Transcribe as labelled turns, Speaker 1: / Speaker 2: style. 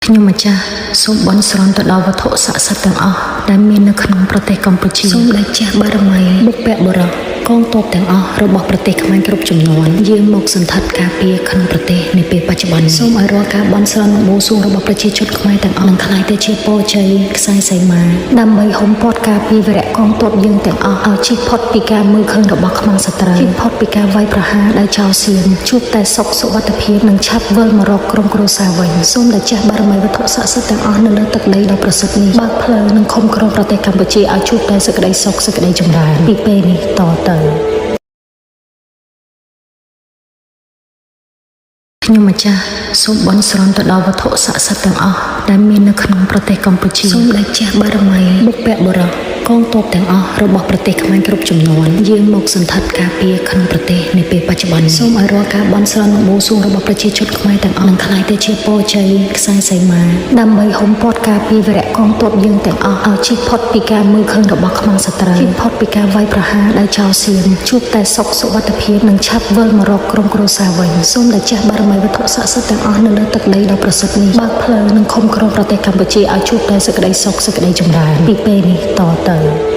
Speaker 1: ខ្ញុំម្ចាស់សូមបន់ស្រន់ទៅដល់វត្ថុស័ក្តិសិទ្ធិទាំងអស់ដែលមាននៅក្នុងប្រទេសកម្ពុជាសូមដេចចាស់បារមីបុព្វបុរសកងទ័ពទាំងអស់របស់ប្រទេសខ្មែរគ្រប់ចំនួនយើងមកសន្ធិដ្ឋការពារក្នុងប្រទេសនាពេលបច្ចុប្បន្ននេះសូមឲ្យរាល់ការបន់ស្រន់និងបួងសួងរបស់ប្រជាជនខ្មែរទាំងអស់នឹងក្លាយទៅជាពរជ័យខ្សែសីមាដើម្បីហុំព័ទ្ធការពារវីរៈកងទ័ពយើងទាំងអស់ឲ្យជៀសផុតពីការមើលឃើញរបស់ខ្មាំងសត្រូវជៀសផុតពីការវាយប្រហារដោយចោរសៀមជួបតែសុខសុវត្ថិភាពនិងឆាប់វិលមករកក្រុមគ្រួសារវិញសូមដែលចាស់បារមីវត្ថុស័ក្តិសិទ្ធិទាំងអស់នៅលើទឹកដីដ៏ប្រសិទ្ធនេះបើកផ្លូវនិងឃុំក្រុងប្រទេសកម្ពុជាឲ្យជួបតែសេចក្តីសុខសេចក្តីចម្រើនពីពេលនេះតទៅ ខ្ញុំម្ចាស់សូមបន់ស្រន់ទៅដល់វត្ថុស័ក្តិសិទ្ធិទាំងអស់ដែលមាននៅក្នុងប្រទេសកម្ពុជាសូមដេចចាស់បារមីបុព្វបុរសកងទ័ពទាំងអស់របស់ប្រទេសខ្មែរគ្រប់ចំនួនយើងមកសន្ធិដ្ឋការពារក្នុងប្រទេសនាពេលបច្ចុប្បន្ននេះសូមឲ្យរាល់ការបន់ស្រន់និងបួងសួងរបស់ប្រជាជនខ្មែរទាំងអស់នឹងក្លាយទៅជាពរជ័យខ្សែសីមាដើម្បីហុំព័ទ្ធការពារវីរៈកងទ័ពយើងទាំងអស់ឲ្យជៀសផុតពីការមើលឃើញរបស់ខ្មាំងសត្រូវជៀសផុតពីការវាយប្រហារដោយចោរសៀមជួបតែសុខសុវត្ថិភាពនិងឆាប់វិលមករកក្រុមគ្រួសារវិញសូមដែលចាស់បារមីវត្ថុស័ក្តិសិទ្ធិទាំងអស់នៅលើទឹកដីដ៏ប្រសិទ្ធនេះបើកផ្លូវនិងឃុំក្រុងប្រទេសកម្ពុជាឲ្យជួបតែសេចក្តីសុខសេចក្តីចម្រើនពីពេលនេះតទៅ។